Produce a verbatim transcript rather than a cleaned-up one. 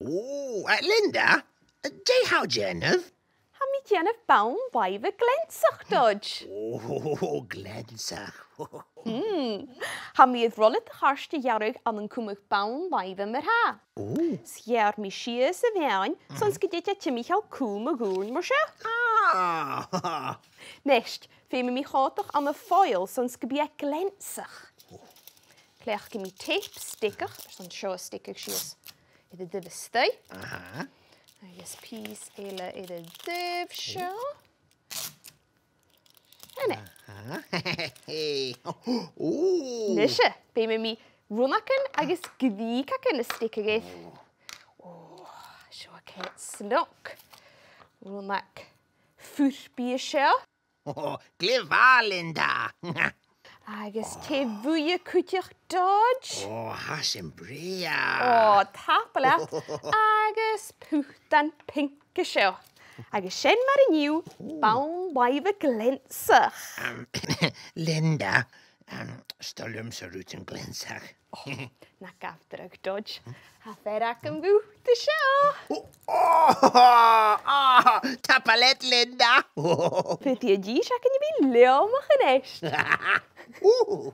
Ò, eh, Linda, dè tha thu a' dèanamh? Tha mi a' dèanamh bonn làimhe gleansach, Dodge. Ò, gleansach. Hmm. Tha mi air roiligeadh a' chairt a ghearradh ann an cumadh bonn làimhe mar-thà. Ò. 'S gheàrr mi sìos a' bheinn, son 's gun tèid e timcheall cùl mo dhùirn mar seo. Ah! A-nis, feumaidh mi chòmhdach ann am foil son 's gum bi e gleansach. Cleachdaidh mi teip steigeach, airson seo a steigeadh sìos air an taobh a-staigh. Aha. Agus pìos eile air an taobh seo. Sin e. Aha. Ò. A-nise, feumaidh mi rionnagan agus grìogagan a steigeadh air. Ò, seo ceart snog. Rionnag furb a tha seo. Ò, glè mhath, Linda. Agus tè bhuidhe cuideachd, Dodge. Ò, tha sin brèagha. Ò, tapadh leat. Agus putan pinc an seo. Agus sin mar a nì thu bonn làimhe gleansach. Em, Linda, em, 's toil leamsa rudan gleansach. Ò, na gabh dragh, Dodge. Tha fear agam dhut an seo. Ò, ò, ò, tapadh leat, Linda. Faodaidh an dithis againn a bhith leòmach a-nis. Ò.